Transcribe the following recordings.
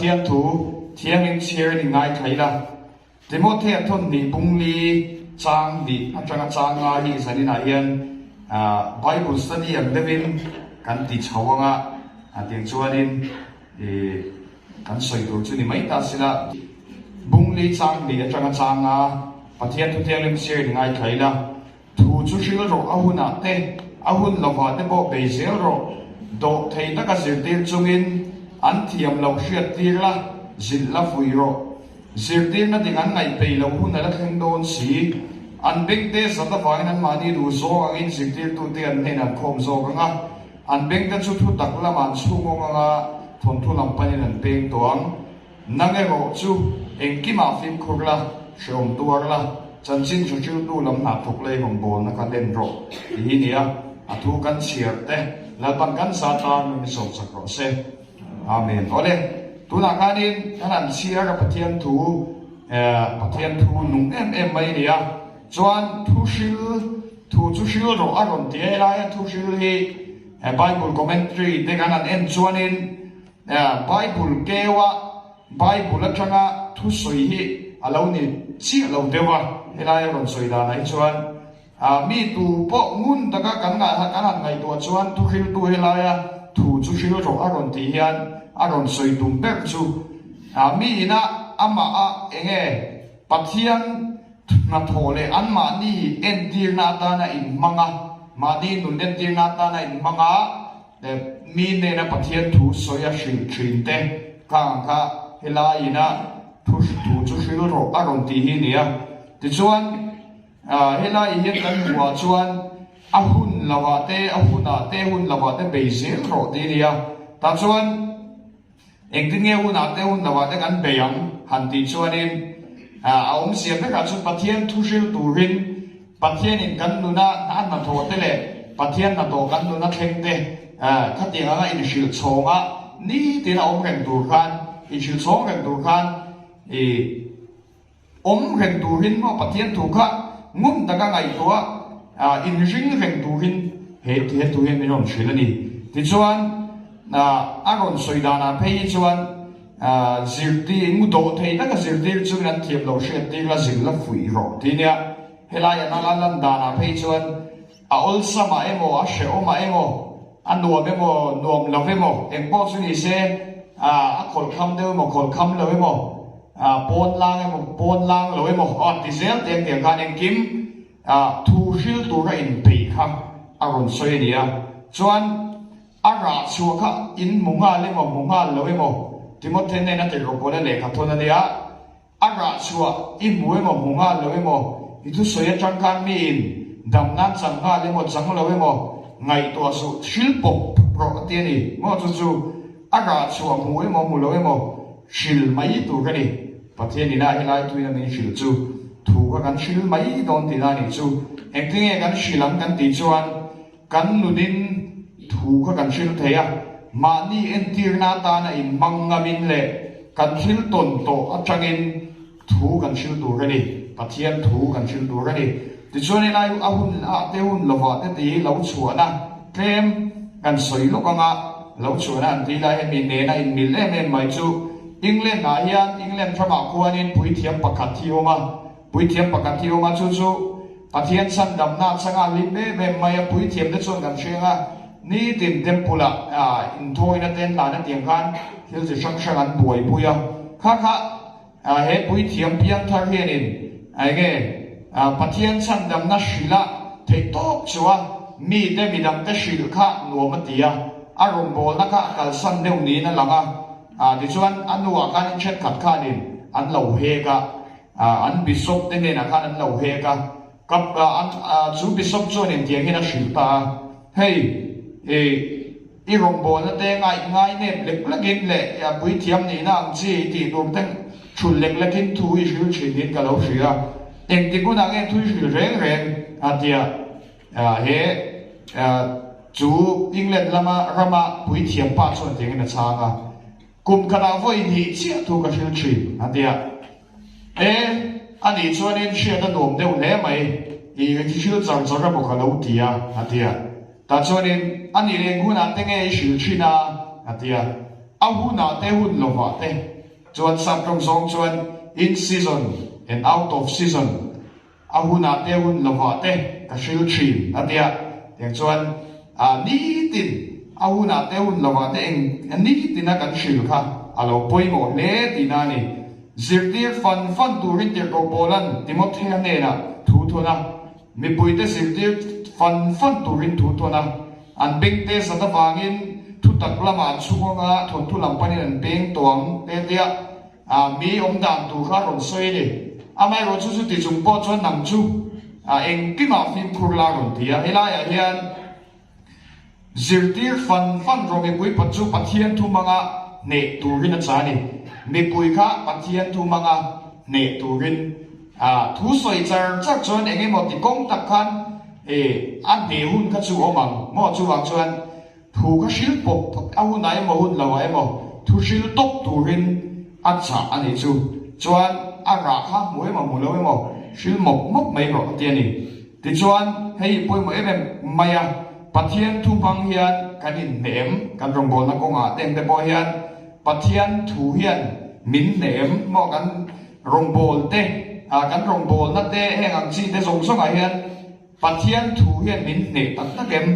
Pathian thu thiangin chhiar in i ngaithla ila. Timothea thawn hnih bungli chang hnih atanga chang nga hi zaninah hian Bible study ang deuhin kan ti chho ang a, tiang chuanin kan sawi tur chu ni mai ta sila. Bungli chang hnih atanga chang nga Pathian thu thianghlim chhiar in ngaithla ila. Thu chu hril rawh, a hunah te, a hun lovah te pawh bei zel rawh. Dawh thei taka zirtir chungin an thiam loh hriattir la, zilh la fuih rawh. Zirtirna ding an ngaih peih loh hun a la thleng dawn si. An bengte zat avangin anmahni duh zawng angin zirtirtute an hnenah an khawm zawk ang a, an bengte chu thu tak lamah an chhungawng ang a, thawnthu lam panin an peng tawh ang. Nang erawh chu engkimah fimkhur la, hrehawm tuar la, chanchin hreṭiltu lam hna thawk lei rawngbawlna kha hlen rawh ti hi nia, a thu kan chhiar te Lalpan kan sa tan min sawm chak rawh se. Amen. Awle, tunah khanin kan han chhiar a Pathian thu, Pathian thu nung em em mai nia, chuan thu hril, thu chu hril rawh a rawn ti a, helaia thu hril hi Bible commentary te kan han en chuanin, Bible keua Bible atanga thusawi hi a lo ni chiah lo deuh a, helai a rawn sawi danah hi chuan mi tu pawh ngun taka kan kan han ngaihtuah chuan thuhriltu helaia thu chu hril rawh a rawn tih hian a rawn sawi tum ber chu mi ina amah a enge Pathian hnathawh leh anmahni entirna atana inhmang a, mahni nun entirna atana inhmang a, Mi nena Pathian thu sawi a hrilh thin te kha ang kha helai ina thu thu chu hril rawh a rawn tih hi nia. Tichuan helai hian kan hmuh ah chuan a hun lovah te a hunah te hun lovah te bei zel rawh tih a nia. Tah chuan. Engtin nge hunah te hun lovah te kan bei ang? han tih chuanin a awmzia vekah chuan Pathian thu hril turin Pathianin kan nuna a hnathawh te leh Pathian hnathawh kan nuna thleng te khatiang anga inhrilh chhawnga nitin a awm reng tur khan inhrilh chhawng reng tur khan i Awm reng turin maw Pathian thu kha ngun taka ngaihtuah inring reng turin he he thu hian min rawn hrilh a ni. Tichuan a rawn sawi danah phei hi chuan zirtir ngu dawh thei taka zirtir chungin an thiam lo hriattir la zir la fuih rawh ti nia. Helai an a lan danah phei chuan A awlsam ah emaw, a hrehawm ah emaw, a nuam emaw, nuam lo emaw, engpawh chu ni se, a khawlhkham deuh emaw, khawlhkham lo emaw, pawn lang emaw, pawn lang lo emaw, a ti zel te ang tiang khan engkim thu hril tura inpeih kha a rawn sawi a ni a. Chuan a rah chhuah kha in hmu nghal emaw, hmu nghal lo emaw, Timothy nen a tirhkoh pawl a lehkha thawn a nia. A rah chhuah i hmu emaw hmu nghal lo emaw, i thusawi atang khan miin dam nan chang nghal emaw chang lo emaw ngaihtuah suh hril pawp rawh a ti a ni maw chu chu a rah chhuah hmu emaw hmu lo emaw hril mai tur ka ni. Pathian ina helai tuina min hrilh chu thu kha kan hril mai dawn tihna a nih chu. Engtinge kan hril ang kan tih chuan Kan nunin thu kha kan hrilh thei a, mahni entirna atana inhmang ngamin leh kan thil tawn tawh atangin thu kan hrilh tur a ni, Pathian thu kan hrilh tur a ni. Tichuan helai a hun ah te hun lovah te tih hi lo chhuahna tlem kan sawi lawk anga lo chhuahna an tih lai hemi nena inmil em em mai chu England ah hian England ramah khuanin puithiam pakhat hi a awm a, Puithiam pakhat hi awm a, chu chu Pathian chhandamna changa hlim em em mai a, puithiamte chuan kan hriang a, nitin temple ah inthawina te an hlan a tiang khan thil chi hrang hrang an buaipui a, kha kha he puithiam piangthar hianin enge Pathian chhandamna hrilh a theih tawp chu a, mite midangte hrilh kha nuam a ti a, a rawngbawlna kha a kalsan deuh niin a lang a, tichuan a nuah khan in thenkhat khanin an lo hek a. An bishop te hnenah khan an lo hek a, ka an chu bishop chuan intiang hian a hrilh ta a, hei i i rawngbawlna te ngai ngai nep lek lekin leh puithiam nihna ang chi i tih tur te thulh lek lekin thu i hrilh thin niin ka lo hria a, engtik hunah nge thu i hrilh reng reng a tia he chu England lama rama puithiam pa chuan tiangin a chhang a. Kum khatah vawi hnih chiah thu ka hrilh thin, a ti a. E, a nih chuanin hriat a nuam deuh hle mai, i hrilh char char emaw ka lo ti a, a ti a. Tah chuanin, A nih leh eng hunah te nge i hrilh thin a? a ti a. A hunah te hun lovah te chuan sap tawng zawng chuan in season and out of season, a hunah te hun lovah te ka hril thin a tia. Tiang chuan nitin a hunah te hun lovah te eng nitina kan hril kha a lo pawimawh hle tihna a ni. Zirtir fan fan turin Tirhkoh Paula'n Timothea hnenah thu thawn a. Mipuite zirtir fan fan turin thu thawn a, an bengte zat avangin thutak lamah an chhung anga thawnthu lam panin an peng tawh ang te tia mi awm dan tur kha a rawn sawi a ni. Amaherawh chu chuti chung pawh chuan nang chu engkimah fimkhur la a rawn ti a, helaiah hian Zirtir fan fan rawh mipui pat chu Pathian thu hmanga hneh turin a cha a ni. Mipui kha Pathian thu hmanga hneh turin a thu sawi char char chuan eng emaw ti kawng tak khan e a hneh hun kha chu awm ang maw? Chuvang chuan thu kha hril pawp a hunah emaw hun loah emaw thu hril tawp turin a chah a nih chu. Chuan a rah kha hmu emaw hmu lo emaw hril mawp mawp mai rawh a ti a ni. Tichuan, hei hi pawimawh em em mai a, Pathian thu hmang hian kan inhneh em? Kan rawngbawlna kawngah te engte pawh hian Pathian thu hian min hneh em? Maw kan rawngbâwl te, kan rawngbâwlna te heng ang chi te zawng zawngah hian Pathian thu hian min hneh tak tak em?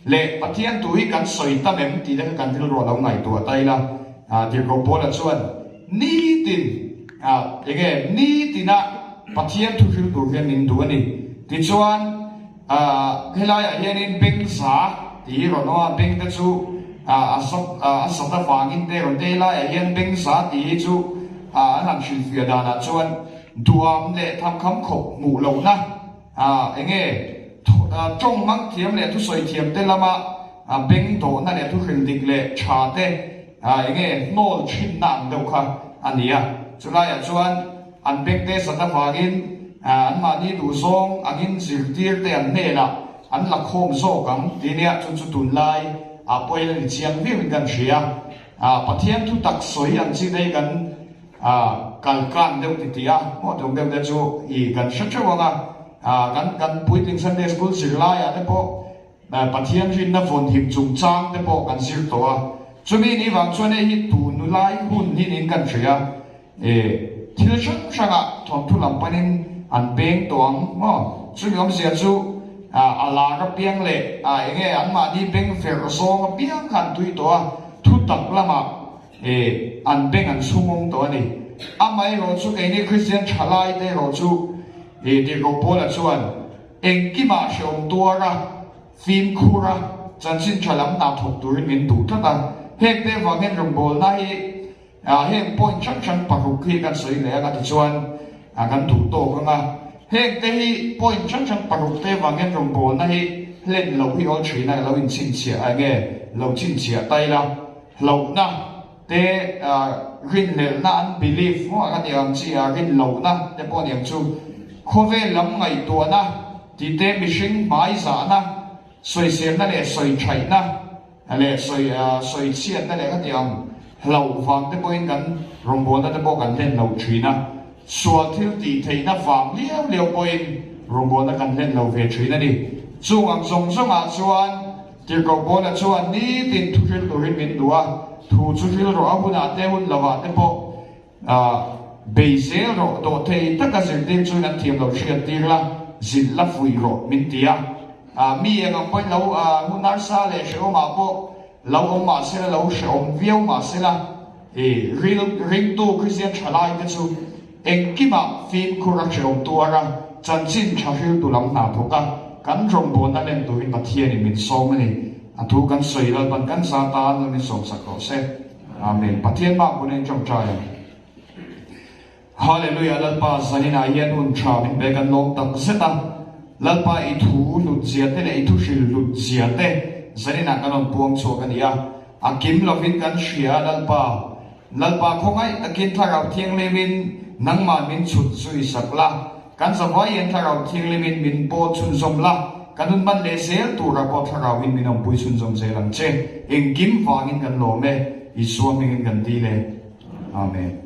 Leh Pathian thu hi kan sawi tam em? Tih te kha kan rilru a lo ngaihtuah ta ila. Tirhkoh Paula chuan nitin, enge nitina Pathian thu hril tur hian min duh a ni. Tichuan, helaiah hianin beng za tih hi rawn awm a, beng te chu a sat avangin te rawn ti a, helaiah hian beng za tih hi chu an han hrilhfiah danah chuan duham leh thamkham khawp hmuh lohna, enge tawng hmang thiam leh thusawi thiam te lama beng dawhna leh thuhril dik leh tha te enge hnawl thinna ang deuh kha a ni a. Chulaiah chuan An bengte zat avangin anmahni duhzawng angin zirtirte an hnenah an la khawm zawk ang ti nia, chu chu tunlai ah pawhin a ni chiang viauin kan hria. Pathian thu tak sawi ang chi te hi kan kalkan deuh ti tih a, maw tum deuh te chu i kan hre theuh ang a, kan kan puitling Sunday School zirlaiah te pawh Pathian rinna vawnhim chungchang te pawh kan zir tawh a, chumi ni vang chuan hei hi tunlai hun hi niin kan hria. E, thil hrang hrangah thawnthu lam panin an peng tawh ang maw? Chumi awmzia chu a lar apiang leh a enge anmahni beng verh zawng apiang kha an tui tawh a, thutak lamah e an beng an chhungawng tawh a ni. Amaherawh chu keini Kristian thalaite erawh chu e Tirhkoh Paula chuan engkimah hrehawm tuar a, fimkhur a, chanchin tha lam hna thawk turin min duh tlat a, hengte vang hian rawngbawlna hi Heng point hrang hrang paruk hi kan sawi leh ang a tichuan kan duh tawk ang a. Heng te hi point hrang hrang paruk te vang hian rawngbawlna hi hlen loh hi awl thin a, lo inchhinchhiah a enge lo chhinchhiah ta ila hlauhna te rinhlelhna an belief maw ka tih ang chi a rinlohna te pawh a ni ang chu. Khawvel lam ngaihtuahna tih te mihring hmaizahna sawiselna leh sawichhaihna leh sawi sawi chhiatna leh ka tih ang hlauh vang te pawhin kan rawngbawlna te pawh kan hlen lo thin a, sual thil tih theihna vang liau liau pawhin rawngbawlna kan hlen lo ve thin a ni. Chung ang zawng zawngah chuan Tirhkoh Paula chuan nitin thu hril turin min duh a, thu chu hril rawh a hunah te hun lovah te pawh Bei zel rawh, dawhthei taka zirtir chuin an thiam lo hriat tir la, zilh la fuih rawh min ti a. Mi eng ang pawhin lo hun harsa leh hrehawmah pawh lo awm mah sela, lo hrehawm viau mah sela, i ril ringtu Kristian thalaite chu engkimah fimkhur a hrehawm tuar a, chanchin tha hriltu lam hna thawk a, kan rawngbawlna lem turin Pathianin min sawm a ni. A thu kan sawi Lalpan kan za tan lo min sawmsak rawh se. Amen. Pathian bak hun a in tawngtai ang. Hallelujah Lalpa zaninah hian hun tha min pe kan lawm tak zet a. Lalpa i thu hlut zia te leh i thu hril hlut zia te zaninah kan rawn puang chhuak a ni a. A kim lovin kan hria a Lalpa. Lalpa khawngaih takin Thlarau Thianghlimin nangmah min chhut zui sak la. Kan zavai hian Thlarau Thianghlimin min pawl chhunzawm la, kan hun hman leh zel tura pawh Thlarauin min awmpui chhunzawm zel ang che. Engkim vangin kan lawm e, Isua hmingin kan dil e. Amen.